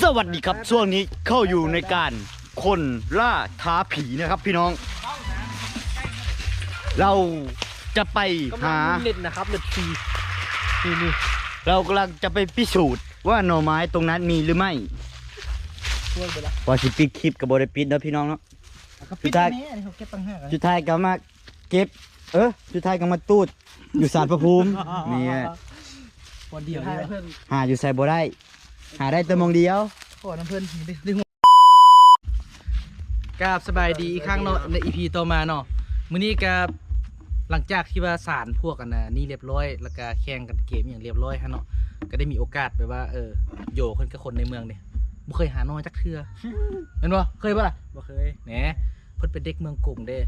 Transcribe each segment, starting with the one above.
สวัสดีครับ ช่วงนี้เข้าอยู่ในการคนล่าท้าผีนะครับพี่น้อง เราจะไปหา กำลังเล่นนะครับ เล่นฟรี นี่ๆ เรากำลังจะไปพิสูจน์ว่าหน่อไม้ตรงนั้นมีหรือไม่ ว่าสิปิดคลิปก็บ่ได้ปิดเนาะพี่น้องเนาะ สุดท้าย สุดท้ายก็มาเก็บ เออ สุดท้ายก็มาตูดอยู่ศาลพระภูมิ นี่แหละ บ่อนเดียวเลย หาอยู่ไสบ่ได้ หาได้แต่หม่องเดียว ขอน้ำเพิ่น ได้ ได้หัว กราบสบายดีอีกครั้งเนาะ ใน อีพี ต่อมาเนาะ มื้อนี้ก็หลังจากที่ว่าศาลพวกอันน่ะนี่เรียบร้อย แล้วก็แข่งกันเกมอหย่างเรียบร้อยหั้นเนาะ ก็ได้มีโอกาสแบบว่า เออ โยเพิ่นกับคนในเมืองนี่ บ่เคยหาหน่อจักเทื่อ แม่นบ่ เคยบ่ล่ะ บ่เคย แหม เพิ่นเป็นเด็กเมืองกรุงเด้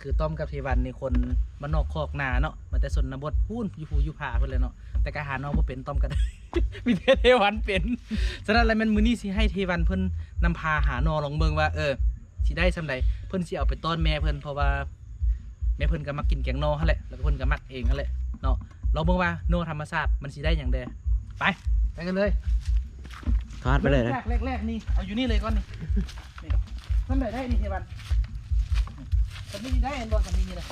คือต้อมกับเทวันนี่คนบ้านนอกคอกนาเนาะ มาแต่ชนบทพู้น อยู่ภูอยู่ผาพู้นแหละเนาะ แต่ก็หาหน่อบ่เป็น ต้อมก็ได้ มีแต่เทวันเป็น ฉะนั้นแล้วแม่นมื้อนี้สิให้เทวันเพิ่นนำพาหาหน่อ ลองเบิ่งว่า เออ สิได้ส่ำใด เพิ่นสิเอาไปต้อนแม่เพิ่น เพราะว่าแม่เพิ่นก็มักกินแกงหน่อหั้นแหละ แล้วก็เพิ่นก็มักเองหั้นแหละเนาะ ลองเบิ่งว่าหน่อธรรมชาติมันสิได้หยังแด่ ไป ไปกันเลย คาดไปเลยนะ แรกๆ แรกๆ นี่ เอาอยู่นี่เลยก่อนนี่ นี่ มันได้ได้นี่เทวัน สามีได้อันบ่ สามีนี่นะ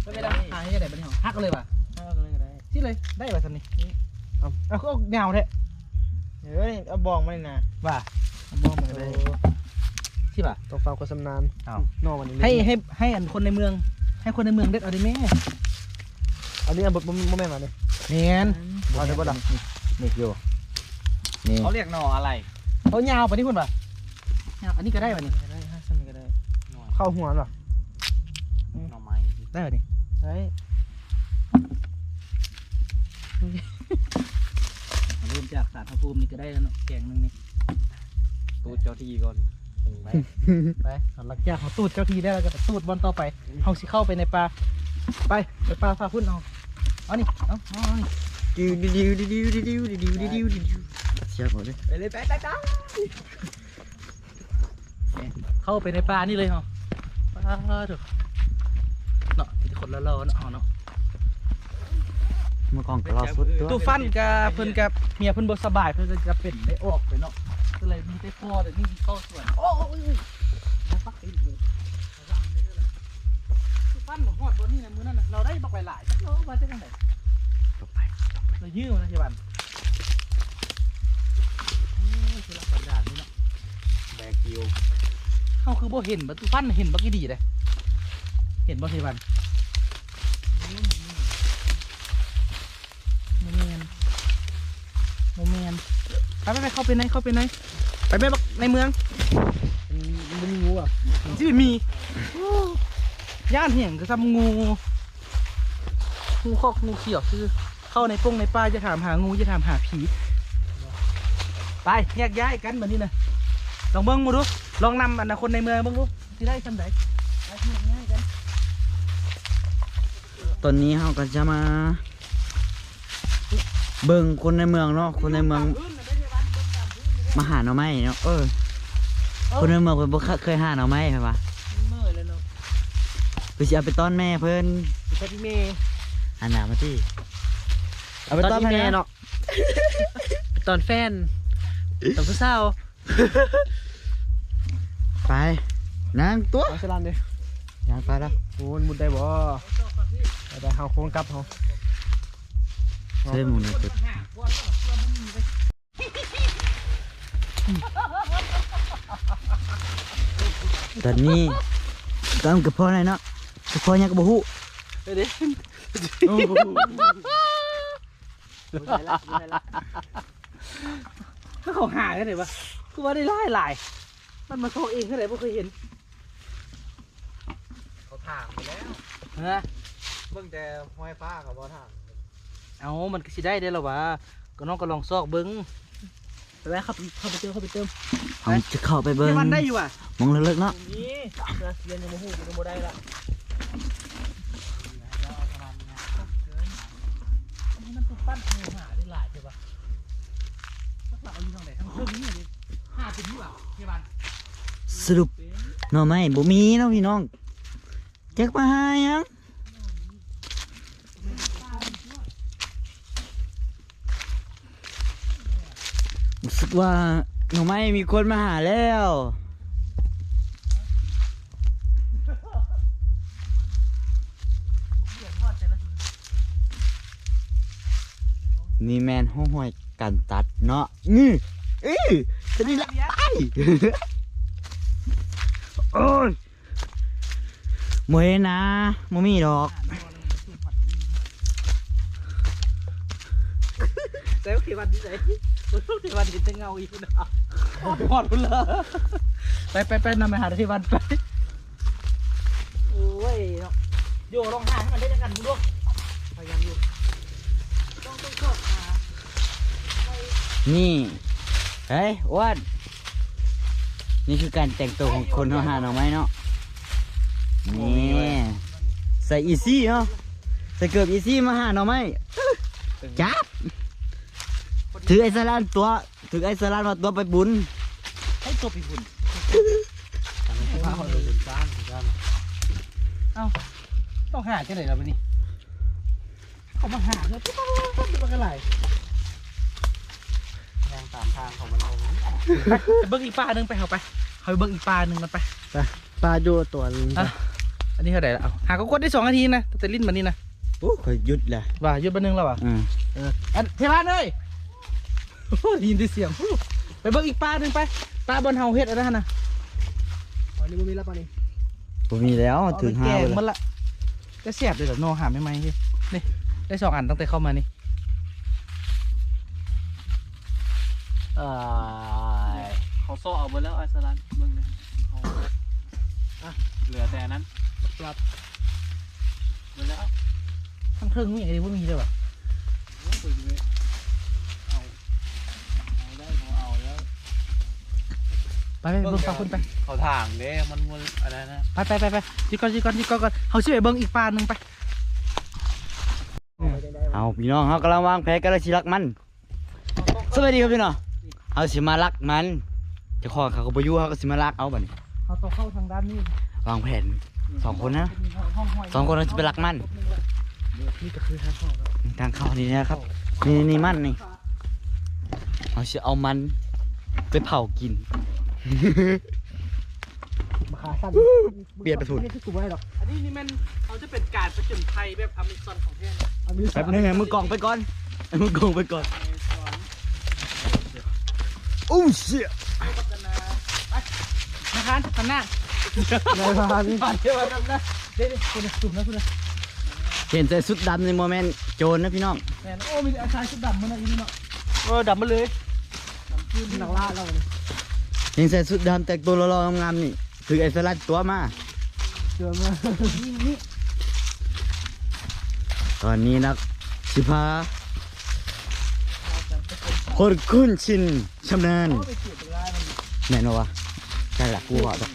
บ่เป็นไร หาให้ได้บัดนี้ หักเอาเลยว่ะ หักเอาเลยก็ได้ สิเลย ได้ว่ะ สามี เอา เอา คือเอายาวแท้ เอ้ย เอาบองมานี่นะ ว่า เอาบองมาก็ได้ โอ้ สิว่ะ ต้องฟังความชำนาญ เอา นอกวันนี้ ให้ ให้ ให้อันคนในเมือง ให้คนในเมืองเด็ดเอาได้แม่ อันนี้อันบ่ บ่ บ่แม่นว่ะนี่ แม่น เอาได้บ่ล่ะ นี่ นี่อยู่ นี่ เขาเรียกหน่ออะไร เอายาวไปนี่พุ่นว่ะ ยาว อันนี้ก็ได้ว่ะนี่ ก็ได้ ห้าสิบก็ได้ เข้าหัวเหรอ หน่อไม้ ได้ว่ะนี่ ได้ เริ่มจากศาลพระภูมินี่ก็ได้แล้วเนาะ แกงหนึ่งนี่ ตูดเจ้าที่ก่อน ไป ไป หลังจากเฮาตูดเจ้าที่แล้ว เราก็ไปตูดบ่อนต่อไป เฮาสิเข้าไปในป่า ไป ไปป่าฝ่าพุ้นเอา เอานี่ เอา เอา เอานี่ ดิว ดิว ดิว เสียงหมดเลย ไปเลย ไป ไป ไป เข้าไปในป่านี่เลยเฮา ป่าเถอะ เนาะ มีแต่คนหล่อๆ เนาะ เฮาเนาะ เมื่อก่อนก็หล่อสุดตัว ตู้ฟันกะ เพิ่นกะ เมียเพิ่นบ่สบาย เพิ่นก็จะเป็นได้ออกไปเนาะ ก็เลยมีแต่พ่อแต่นี่สิเข้าสวน โอ้ย มาปักตีนเลย ตู้ฟันบ่ฮอดบ่นี่นะ มื้อนั้นน่ะ เราได้บักหลายๆ จักเราว่าจะจังได๋ เรายื้อมานะ เทวัน โอ้ย คือละสันดานนี่เนาะ แบกกิว เฮาคือบ่เห็นบ่ ตู้ฟันเห็นบักอีดีเด้ เห็นบ่ เทวัน บ่แม่น บ่แม่น ไป ไป ไป เข้าไปใน เข้าไปใน ไปแม่บักในเมือง มันมีงูอ่ะ สิมี โอ้ ย่านเหียงก็ซ้ำงู งูคอกงูเขียวซื่อ เข้าในป่งในป่าอย่าถามหางู อย่าถามหาผี ไป แยกย้ายกันบัดนี้นะ ลองเบิ่งมาดู ลองนำอันน่ะคนในเมืองเบิ่งดู สิได้ส่ำใด ไป แยกย้ายกัน ตอนนี้เฮาก็จะมา เบิ่งคนในเมืองเนาะ คนในเมืองมาหาหน่อไม้เนาะ เออ คนในเมืองเพิ่นบ่เคยหาหน่อไม้เพิ่นว่า เมื่อยแล้วเนาะ เพิ่นสิเอาไปต้อนแม่เพิ่น ไปต้อนแม่ หันหน้ามาติ เอาไปต้อนแม่เนาะ ไปต้อนแฟน ต้อนผู้สาว ไป นั่งตัว เอาสลันดิ ย่างไปแล้ว โอ้ มันมุดได้บ่ ได้ เฮาโค้งกลับเฮา เฮ้ย หมู่นี้ก็ ตอนนี้ ตอนกระเพาะไหนเนาะ กระเพาะหยังก็บ่ฮู้ เดี๋ยวดิ โอ้โห บ่ได้ละ บ่ได้ละ แล้วเขาหากันไหนวะ คือว่าได้หลายหลาย มันมาซอกเองเท่าไหร่บ่เคยเห็น เขาถางไปแล้ว ฮะ เบิ่งแต่ห้อยฟ้าเขาบ่ถาง เอ้า มันก็สิได้ได้ล่ะวะ ก็น้องก็ลองซอกเบิ่ง ไปไว้ เข้าไป เข้าไปเติม เข้าไปเติม เฮาจะเข้าไปเบิ่ง เดี๋ยวมันได้อยู่ว่ะ มองเลิกๆ เนาะ นี่ เสือเสียนยังบ่ฮู้ ยังบ่ได้ละ นี่มันตุ๊กปั้น เออ หาได้หลายใช่ปะ จักว่าเอาอยู่ทางใด ทางเทิงนี่ดิ หาเป็นอยู่อ่ะ เทวัน สรุป หน่อไม้บ่มีเนาะพี่น้อง จักมาหาหยัง รู้สึกว่า ໜໍ່ໄມ້ມີຄົນມາຫາແລ້ວ. ນີ້ແມ່ນຮ່ອງຮອຍການຕັດເນາະ. ນີ້ ເອີ ສະນີ້ລະ ໄປ. ໂອ້ຍ ບໍ່ເຫັນນະ ບໍ່ມີດອກ. ແຕ່ວ່າເຂວັນຢູ່ໃສ? ບໍ່ຮູ້ເຂວັນເຫັນແຕ່ເງົາອີກເນາະ. ຮອດພຸ້ນລະ. ໄປໆໆ ນຳໄປຫາເຂວັນໄປ. ໂອ້ຍເນາະ ໂຢ ລອງຫາໃຫ້ມັນໄດ້ຈັກອັນເບິ່ງດູ. ພະຍາຍາມຢູ່ ຕ້ອງ ຕ້ອງຊອກຫາ. ນີ້ ເຮີ້ຍ ອ້ວນ ນີ້ຄືການແຕ່ງໂຕຂອງຄົນເຮົາຫາໜໍ່ໄມ້ເນາະ. ນີ້ ໃສ່ອີຊີເນາະ ໃສ່ເກີບອີຊີມາຫາໜໍ່ໄມ້. ຈັບ ຖືໄອ້ສະຫຼານຕົວະ ຖືໄອ້ສະຫຼານວ່າຕົວະໄປບຸນ. ໃຫ້ຕົວະໄປບຸນ. ເອົ້າ ຕ້ອງຫາຈັ່ງໃດລະບັດນີ້? ເຂົາມາຫາເຮົາ ມັນກໍຫຼາຍ ຍ່າງຕາມທາງເຂົາມາເອົາ. ໄປ ໄປເບິ່ງອີກປ່າໜຶ່ງໄປ ເຮົາໄປ ເຮົາໄປເບິ່ງອີກປ່າໜຶ່ງກັນໄປ. ໄປ ປ່າຢູ່ຕົວນັ້ນ. ອະ ອັນນີ້ເທົ່າໃດລະ? ເອົາ ຫາກໍກົດໄດ້ສອງນາທີນະ ຕັ້ງແຕ່ຫຼິ້ນມານີ້ນະ. ໂອ້ ຂ້ອຍຢຸດລະ ວ່າຢຸດບາດໜຶ່ງແລ້ວຫວາ? ອືມ ເອີ ອັນ ເທວານເອີຍ. ໂອ້ ໄດ້ຍິນແຕ່ສຽງ. ໄປເບິ່ງອີກປ່າໜຶ່ງໄປ ປ່າບ່ອນເຮົາເຮັດອັນນັ້ນນະ. ອັນນີ້ບໍ່ມີລະປ່ານີ້. ບໍ່ມີແລ້ວ ເອົາ ຖືກຫາ ແກງ ເບິດ ໝົດລະ. ແຕ່ແຊບເດ້ລະ ໜໍ່ຫາໃໝ່ໆ ນີ້ ນີ້ ໄດ້ສອງອັນຕັ້ງແຕ່ເຂົ້າມານີ້. ເອີຍ ເຂົາເຊາະເອົາເບິດແລ້ວ ໄອ້ສະຫຼານ ເບິ່ງເລີຍ. ເຂົາ ອ່ະ ເຫຼືອແຕ່ອັນນັ້ນ ເບິດແລ້ວ. ທາງເທິງມີ ອັນນີ້ບໍ່ມີເລີຍຫວາ? ໂອ້ຍ ເອົາ ເອົາໄດ້ ເຂົາເອົາແລ້ວ. ໄປໆ ເບິ່ງຝັ່ງພຸ້ນໄປ ເຂົາຖາງເດ້ ມັນບໍ່ອັນນັ້ນນະ. ໄປໆໆ ຢຸດກ່ອນ ຢຸດກ່ອນ ຢຸດກ່ອນ ເຮົາຊິໄປເບິ່ງອີກປ່າໜຶ່ງໄປ. ເອົາ ພີ່ນ້ອງ ເຮົາກຳລັງວາງແຜນ ກຳລັງຊິລັກມັນ. ສະບາຍດີຄັບພີ່ນ້ອງ ເຮົາຊິມາລັກມັນ ເຈົ້າຂອງເຂົາກໍບໍ່ຢູ່ ເຮົາກໍຊິມາລັກເອົາບັດນີ້. ເຮົາຕ້ອງເຂົ້າທາງດ້ານນີ້ ວາງແຜນສອງຄົນນະ ສອງຄົນເຮົາຊິໄປລັກມັນ. ນີ້ກໍຄືທາງເຂົ້າ ທາງເຂົ້ານີ້ນະຄັບ. ນີ້ ນີ້ມັນນີ້ ເຮົາຊິເອົາມັນໄປເຜົາກິນ. ຂາສັ້ນ ປຽນປະທຸນ ອັນນີ້ນີ້ແມ່ນ ເຮົາຈະເປັນການປະຈົນໄພແບບອາເມຊອນຂອງແທ້. ແປັບໜຶ່ງ ໃຫ້ມືກ້ອງໄປກ່ອນ ໃຫ້ມືກ້ອງໄປກ່ອນ. ໂອ້ ຊິດ ໄປ ນາຍພານ ຫັນໜ້າ ນາຍພານ ພານ ເທວະນຳໜ້າ. ເດ້ໆ ພຸ້ນນະ ສຸມນະ ພຸ້ນນະ. ເຫັນໃສ່ຊຸດດຳນີ້ບໍ່ແມ່ນໂຈນນະພີ່ນ້ອງ. ແມ່ນ. ໂອ້ ມີແຕ່ຊາຍຊຸດດຳມື້ນີ້ເນາະ. ເອີ ດຳໝົດເລີຍ ດຳຄືນ ນັກລ່າລາວນີ້. ເຫັນໃສ່ຊຸດດຳ ແຕ່ງຕົວຫຼໍ່ໆ ງາມໆ ນີ້ ຖືໄອ້ສະຫຼັດຕົວະມາ ຕົວະມາ. ນີ້ ນີ້ ຕອນນີ້ນະ ຊິພາຄົນຄຸ້ນຊິນຊຳນານ. ໂອ້ ໄປເກັບເວລາມັນ ແມ່ນບໍ່ວະ? ໃຊ່ລະ ກູເວົ້າດອກ.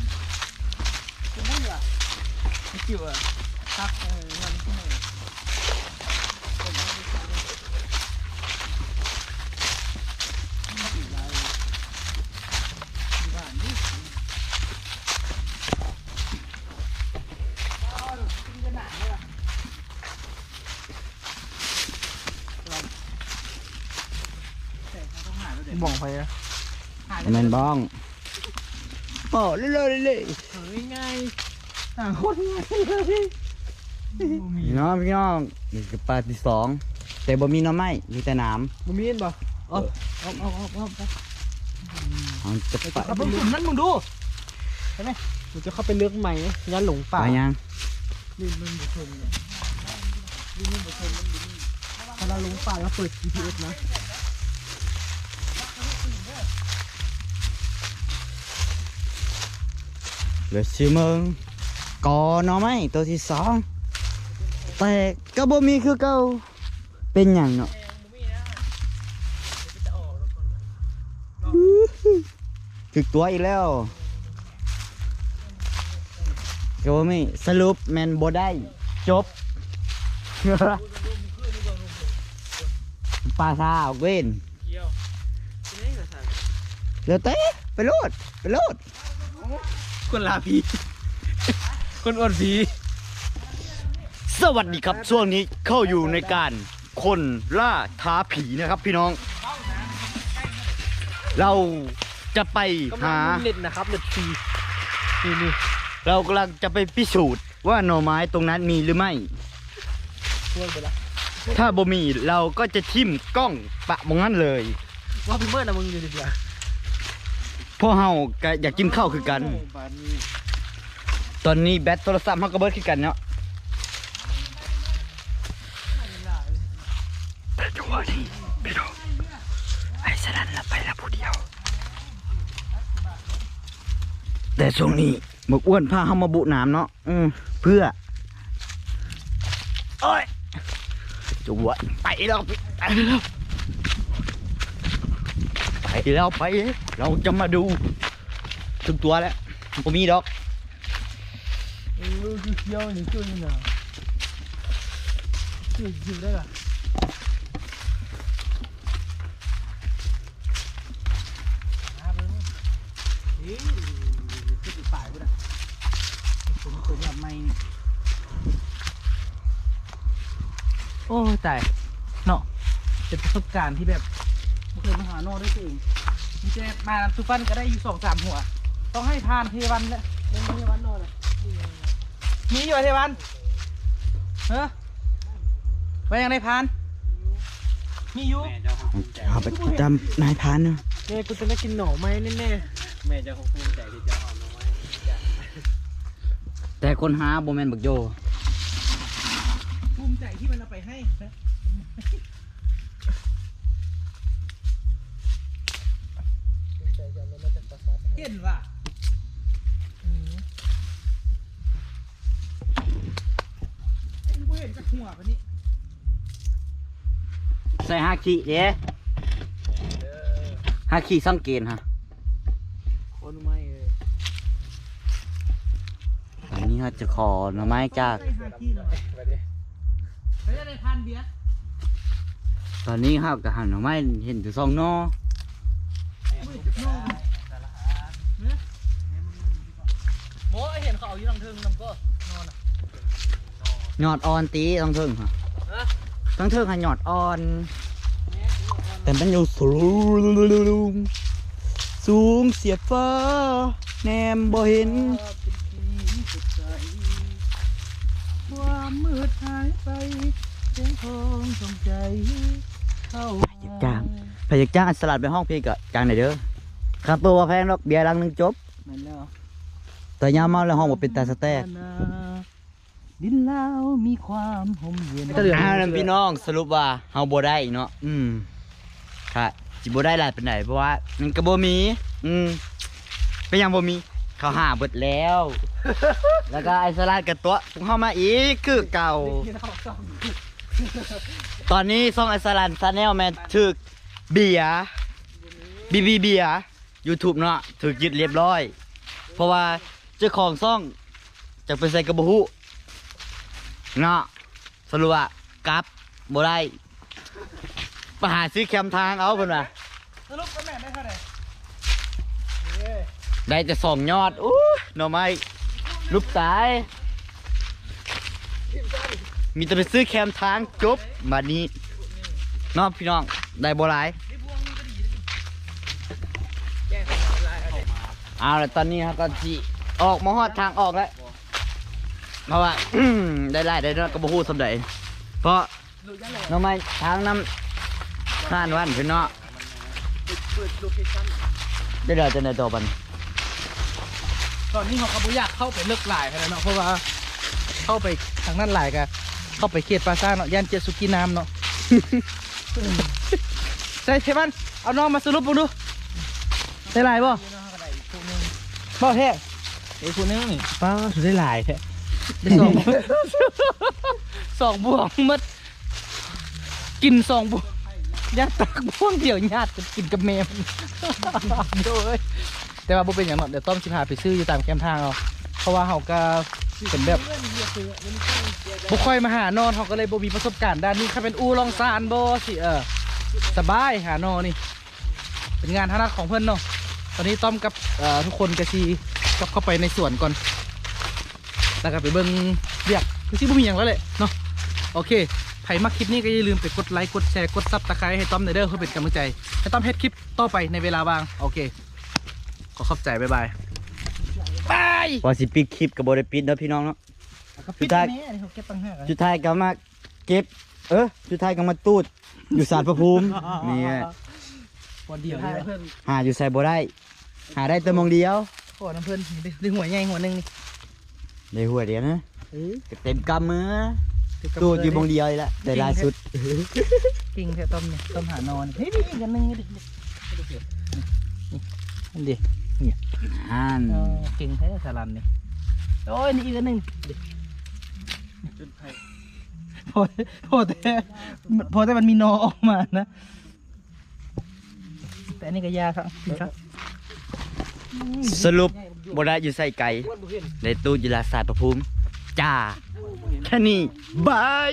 ບ້ອງໃຜອະ? ແມ່ນບ້ອງ. ໂອ້ ເລື້ອຍໆ ເລື້ອຍໆ ເອີ ງ່າຍໆ ຫາໂຄດງ່າຍເລີຍ. ພີ່ນ້ອງ ພີ່ນ້ອງ ນີ້ກໍປ່າທີສອງ ແຕ່ບໍ່ມີໜໍ່ໄມ້ ມີແຕ່ໜາມ. ບໍ່ມີແມ່ນບໍ່? ເອົາ ເອີ ເອົາ ເອົາ ເອົາ ເອົາໄປ. ເຮົາຈະໄປ ເອົາເບິ່ງຊຸມນັ້ນເບິ່ງດູ ເຫັນໄໝ? ມັນຈະເຂົ້າໄປເລິກໃໝ່ ຢ້ານຫຼົງປ່າ. ໄປຫຍັງ? ເວລາຫຼົງປ່າລະເປີດຈີພີເອັສນະ. ແລ້ວຊິເບິ່ງກໍໜໍ່ໄມ້ໂຕທີສອງ ແຕ່ກໍບໍ່ມີຄືເກົ່າ. ເປັນຫຍັງເນາະ? ຖືກຕົວະອີກແລ້ວ. ກໍບໍ່ມີ ສະຫຼຸບແມ່ນບໍ່ໄດ້ ຈົບ. ປາຊາອອກເວນ ແລ້ວແຕ່ ໄປໂລດ ໄປໂລດ. ຄົນລ່າຜີ ຄົນອວດຜີ. ສະຫວັດດີຄັບ ຊ່ວງນີ້ເຮົາຢູ່ໃນການ ຄົນລ່າທ້າຜີນະຄັບພີ່ນ້ອງ. ເຮົາ ຈະໄປ ກຳລັງ ຫາ ເນັດນະຄັບ ເນັດຟຣີ ນີ້ໆ ເຮົາກຳລັງຈະໄປພິສູດວ່າໜໍ່ໄມ້ຕົງນັ້ນມີຫຼືໄມ່. ຊ່ວຍໄປລະ ຖ້າບໍ່ມີ ເຮົາກໍຈະຖິ້ມກ້ອງປະໝ່ອງນັ້ນເລີຍ. ວ່າເປັນເບີດນະ ມຶງຢູ່ເດ ພວກເຮົາກໍຢາກກິນເຂົ້າຄືກັນ. ໂອ້ ບາດນີ້ ຕອນນີ້ແບັດໂທລະສັບເຮົາກໍເບີດຄືກັນເນາະ. ແຕ່ຈັງຫວະນີ້ພີ່ນ້ອງ ໄອ້ສະລັນລະໄປລະຜູ້ດຽວ ແຕ່ຊ່ວງນີ້ບັກອ້ວນພາເຮົາມາບຸນ້ຳເນາະ. ອື ເພື່ອ ໂອ້ຍ ຈະວນໄປແລ້ວ ໄປແລ້ວ ໄປແລ້ວ ໄປແລ້ວ. ເຮົາຈະມາດູທຸກຕົວແລ້ວ ບໍ່ມີດອກ. ເອີ ຄືຂຽວນີ້ ຄືນີ້ນະ ຄືຊິໄດ້ລະ. ຫາເບິ່ງ ນີ້ ຄືຊິປາຍພຸ້ນນະ ຝົນຕົກຍາມໃໝ່ນີ້. ໂອ້ຍ ຕາຍເນາະ ເປັນປະສົບການທີ່ແບບ ບໍ່ເຄີຍມາຫາໜໍ່ເດ້ຕົວເອງ ມີແຕ່ມານຳສູ່ຟັນກໍໄດ້ຢູ່ສອງສາມຫົວ. ຕ້ອງໃຫ້ຜ່ານເທວັນແຫຼະ ແມ່ນບໍ່ເທວັນໜໍ່ນະ? ມີຢູ່ເທວັນ ຮະ? ວ່າຫຍັງນາຍພານ? ມີຢູ່ ເຮົາໄປຕາມນາຍພານເນາະ. ແມ່ ກູຈະໄດ້ກິນໜໍ່ໄມ້ແນ່ໆ. ແມ່ເຈົ້າຄົງພູມໃຈທີ່ເຈົ້າເອົາໜໍ່ໄມ້ ແຕ່ຄົນຫາບໍ່ແມ່ນບັກໂຈ ພູມໃຈທີ່ມັນເອົາໄປໃຫ້. ເຫັນວ່າ ອືມ ບໍ່ເຫັນຈັກຫົວປານນີ້. ໃສ່ຮາຄິເດ້ ຮາຄິສັງເກດຫາ ຂໍໜໍ່ໄມ້ເອີຍ. ອັນນີ້ເຮົາຈະຂໍໜໍ່ໄມ້ຈາກ ຕອນນີ້ເຮົາກໍຫາໜໍ່ໄມ້ເຫັນຢູ່ສອງໜໍ່. ບໍ່ ເຫັນເຂົາເອົາຢູ່ທາງເທິງນຳກໍນອນນະ. ຍອດອ່ອນຕິ ທາງເທິງຫະ ຮະ? ທາງເທິງຫະຍອດອ່ອນ ແຕ່ມັນຢູ່ສູງ ສູງສຽບຟ້າ ແນມບໍ່ເຫັນ ຄວາມມືດຫາຍໄປ ແສງທອງສ່ອງໃສເຂົ້າ ໃຜຢາກຈ້າງ ໃຜຢາກຈ້າງອັນສະຫຼັດໄປຮ້ອງເພງກໍຈ້າງໄດ້ເດີ ຄ່າໂຕບໍ່ແພງດອກ ເບຍລັງໜຶ່ງຈົບ. ແມ່ນແລ້ວ ແຕ່ຍາມເມົາແລ້ວຮ້ອງບໍ່ເປັນຕາສະແຕກ. ດິນລາວມີຄວາມຮົ່ມເຢັນ. ເອົານະພີ່ນ້ອງ ສະຫຼຸບວ່າເຮົາບໍ່ໄດ້ເນາະ ອືມ ກະຊິບໍ່ໄດ້ຫຼາຍປານໃດ ເພາະວ່າມັນກະບໍ່ມີ ອືມ ເປັນຫຍັງບໍ່ມີ ເຂົາຫາເບິດແລ້ວ ແລ້ວກະໄອ້ສະຫຼາດກະຕົວະພວກເຮົາມາອີກຄືເກົ່າ. ຕອນນີ້ຊ່ອງໄອ້ສະຫຼາດ Channel ແມ່ນຖືກເບຍ ບີບີ ເບຍ YouTube ເນາະ ຖືກຍຶດລຽບລ້ອຍ ເພາະວ່າເຈົ້າຂອງຊ່ອງຈັກໄປໃສກໍບໍ່ຮູ້ເນາະ. ສະຫຼຸບວ່າກັບບໍ່ໄດ້ ໄປຫາຊື້ແຄມທາງເອົາເພິ່ນວ່າ. ສະຫຼຸບກໍແມ່ນໄດ້ເທົ່າໃດ? ໄດ້ແຕ່ສອງຍອດ. ໂອ້ຍ ໜໍ່ໄມ້ ຫຼຸບຕາຍ. ມີແຕ່ໄປຊື້ແຄມທາງ ຈົບບາດນີ້ເນາະພີ່ນ້ອງ. ໄດ້ບໍ່ຫຼາຍ. ເອົາລະ ຕອນນີ້ເຮົາກໍຊິອອກມາຮອດທາງອອກແລ້ວ ເພາະວ່າ ໄດ້ຫຼາຍໄດ້ນ້ອຍກໍບໍ່ຮູ້ສ່ຳໃດ ເພາະໜໍ່ໄມ້ທາງນຳຮ້ານວັນເພິ່ນເນາະ. ໄດ້ແລ້ວຈັ່ງໃດຕໍ່ບັດນີ້? ຕອນນີ້ເຮົາກໍບໍ່ຢາກເຂົ້າໄປເລິກຫຼາຍຫັ້ນແຫຼະເນາະ ເພາະວ່າເຂົ້າໄປທາງນັ້ນຫຼາຍກໍເຂົ້າໄປເຂດປ່າຊ້າເນາະ ຢ້ານເຈັດສຸກີ້ນ້ຳເນາະ. ໃສ່ເທວັນ ເອົານ້ອງມາສະຫຼຸບເບິ່ງດູ ໄດ້ຫຼາຍບໍ່? ບໍ່ແທ້ ອີກຜູ້ໜຶ່ງນີ້ ປ້າ ໄດ້ຫຼາຍແທ້ ໄດ້ສອງ ສອງບ່ວງໝົດ. ກິນສອງບ່ວງ ຢ້ານຕັກບ່ວງດຽວຍາດກັນກິນກັບແມ່ມັນ. ໂອ້ຍ ແຕ່ວ່າບໍ່ເປັນຫຍັງເນາະ ດຽວຕ້ອມຊິພາໄປຊື້ຢູ່ຕາມແຄມທາງເອົາ ເພາະວ່າເຮົາກໍເປັນແບບບໍ່ຄ່ອຍມາຫາໜໍ່ ເຮົາກໍເລີຍບໍ່ມີປະສົບການດ້ານນີ້. ຄັນເປັນອູ່ລ່ອງຊານບໍ່ຊິ ເອີ ສະບາຍຫາໜໍ່ນີ້ ເປັນງານຖະໜັດຂອງເພິ່ນເນາະ. ຕອນນີ້ຕ້ອມກັບ ເອີ ທຸກຄົນກໍຊິກັບເຂົ້າໄປໃນສວນກ່ອນ ແລ້ວກໍໄປເບິ່ງວຽກ ຄືຊິບໍ່ມີຫຍັງແລ້ວແຫຼະເນາະ. ໂອເຄ ໃຜມັກຄລິບນີ້ກໍຢ່າລືມໄປກົດໄລ ກົດແຊ ກົດຊັບສະໄຄໃຫ້ຕ້ອມແດ່ເດີ ເພື່ອເປັນກຳລັງໃຈໃຫ້ຕ້ອມເຮັດຄລິບຕໍ່ໄປໃນເວລາວ່າງ. ໂອເຄ. ຂໍຂອບໃຈ ບາຍບາຍ ບາຍ. ວ່າຊິປິດຄລິບກໍບໍ່ໄດ້ປິດເນາະພີ່ນ້ອງເນາະ. ກໍປິດ ສຸດທ້າຍ ແມ່ ອັນນີ້ເຂົາເກັບຕ່າງຫາກ. ສຸດທ້າຍກໍມາເກັບ ເອີ ສຸດທ້າຍກໍມາຕູດຢູ່ສານພະພູມ ນີ້ແຫຼະ ບ່ອນດຽວ ສຸດທ້າຍເພິ່ນ ຫາຢູ່ໃສບໍ່ໄດ້ ຫາໄດ້ແຕ່ໝ່ອງດຽວ. ຂໍນຳເພິ່ນ ໄດ້ ໄດ້ຫົວໃຫຍ່ຫົວໜຶ່ງນີ້ ໄດ້ຫົວດຽວນະ. ເອີ ເຕັມກຳມື ເຕັມກຳ ຕູດຢູ່ບ່ອນດຽວນີ້ແຫຼະ ໄດ້ຫຼາຍສຸດ. ເກັ່ງແທ້ ຕ້ອມນີ້ ຕ້ອມຫາໜໍ່ນີ້. ເຮີ້ຍ ມີອີກອັນໜຶ່ງນີ້ ນີ້ ນີ້ ນີ້ ນີ້ ອັນ ເອີ ເກັ່ງແທ້ສາລັນນີ້. ໂອ້ຍ ນີ້ອີກອັນໜຶ່ງ ພໍ ພໍແຕ່ ພໍແຕ່ມັນມີໜໍ່ອອກມານະ. ແຕ່ອັນນີ້ກໍຢ່າຊະ ກິນຊະ. ສະຫຼຸບບໍ່ໄດ້ຢູ່ໃສໄກ ໄດ້ຕູດຢູ່ລາຊານພະພູມຈ້າ. ແຄ່ນີ້ ບາຍ.